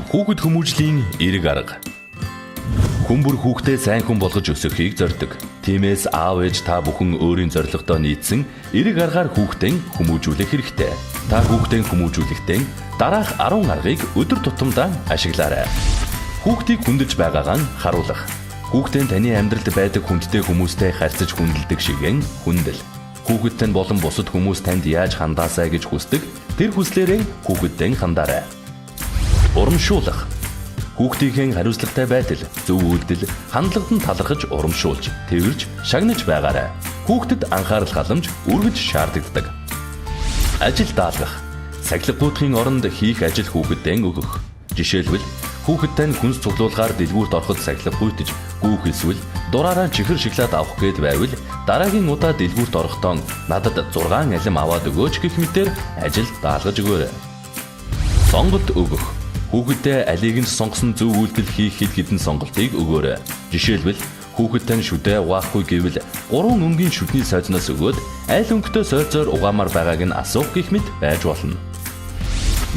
Хүүхэд хүмүүжлийн эерэг арга. Хүн бүр хүүхдээ сайн хүн болгож өсгөхийг зорьдог. Тиймээс аав ээж та бүхэн өөрийн зорилгодоо нийцсэн эерэг аргаар хүүхдээ хүмүүжүүлэх хэрэгтэй. Та хүүхдээ хүмүүжүүлэхдээ дараах 10 аргыг өдөр тутамдаа ашиглаарай. Хүүхдийг хүндэлж байгаагаа нь харуулах. Хүүхдээ таны амьдралд байдаг хүндтэй хүмүүстэй харьцаж хүндэлдэг шигээ хүндэл. Хүүхэд тань болон бусад хүмүүс танд яаж хандаасай гэж хүсдэг тэр хүслээрээ хүүхэдтэй хандаарай. Урамшуулах. Хүүхдийнхээ хариуцлагатай байдал, зөв үйлдэл, хандлагад нь талархаж урамшуулж, тэрвэрж, шагнаж байгаарай. Хүүхдэд анхаарал халамж үргэлж шаардлагатай. Ажил даалгах. Сахилгагүйтгэхийн оронд хийх ажил хүүхэддээ өгөх. Жишээлбэл, хүүхэд тань хүнс цуглуулгаар дэлгүүрт ороход сахилгагүйтэж, гүйх эсвэл дураараа чихэр шоколад авах гээд байвал дараагийн удаа дэлгүүрт орохдоо надад 6 алим аваад өгөөч гэх мэтээр ажил даалгаж өгөөрэй. Сонголт өгөх. Хүүхэддээ алийг нь сонгосон зөв үйлдэл хийх хэд хэдэн сонголтыг өгөөрэй. Жишээлбэл, хүүхэд тань шүдээ угаахгүй гэвэл 3 өнгийн шүдний сойзноос өгөөд аль өнгөтэй сойзоор угаамаар байгааг нь асуух гэх мэт байж болно.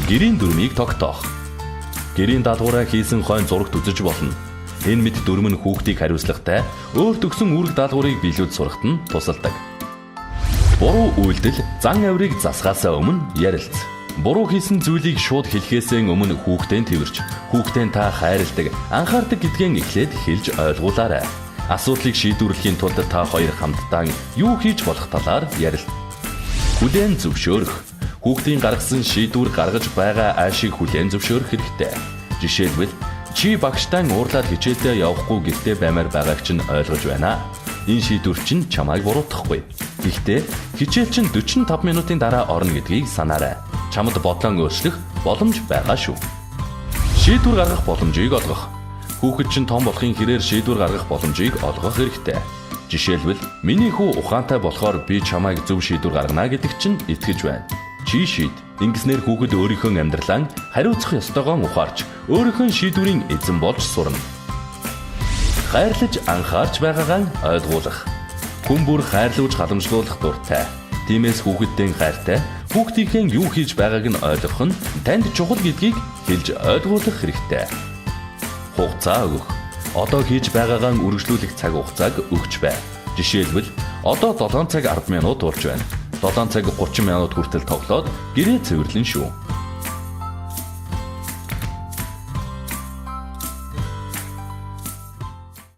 Гэрийн дүрмийг тогтоох. Гэрийн даалгавраа хийсэн хойно зурагт үзэж болно. Энэ мэт дүрэм нь хүүхдийг хариуцлагатай, өөрт өгсөн үүрэг даалгаврыг биелүүлж сурахад нь тусалдаг. Буруу үйлдэл, зан авирыг засахаасаа өмнө ярилц. Буруу хийсэн зүйлийг шууд хэлэхээсээ өмнө хүүхдээ тэрвэрч, хүүхдээ та хайрладаг, анхаардаг гэдгээ эхлээд хэлж ойлгуулаарай. Асуудлыг шийдвэрлэхийн тулд та хоёр хамтдаа юу хийж болох талаар ярил. Хүлээн зөвшөөрөх. Хүүхдийн гаргасан шийдвэр гаргаж байгаа аашийг хүлээн зөвшөөрөх хэрэгтэй. Жишээлбэл, чи багштай уурлаад хичээлдээ явахгүй гэртээ баймаар байгааг чинь ойлгож байна. Энэ шийдвэр чинь чамайг буруутгахгүй. Гэхдээ хичээл чинь 45 минутын дараа орно гэдгийг санаарай. Чамд бодлоо өөрчлөх боломж байгаа шүү. Шийдвэр гаргах боломжийг олгох. Хүүхэд чинь том болохын хэрээр шийдвэр гаргах боломжийг олгох хэрэгтэй. Жишээлбэл, миний хүү ухаантай болохоор би чамайг зөв шийдвэр гаргана гэдэг чинь итгэж байна. Чи шийд. Ингэснээр хүүхэд өөрийнхөө амьдралаа хариуцах ёстойгоо ухаарч, өөрийнхөө шийдвэрийн эзэн болж сурна. Хайрлаж анхаарч байгаагаа ойлгуулах. Хүн бүр хайрлуулж халамжлуулах дуртай. Тиймээс хүүхэдтэй хайртай, хүүхдийнхээ юу хийж байгааг нь ойлгох нь танд чухал гэдгийг хэлж ойлгуулах хэрэгтэй. Хугацаа өгөх. Одоо хийж байгаагаа үргэлжлүүлэх цаг хугацааг өгч бай. Жишээлбэл, одоо 7 цаг 10 минут болж байна. 7 цаг 30 минут хүртэл тоглоод гэрээ цэвэрлэн шүү.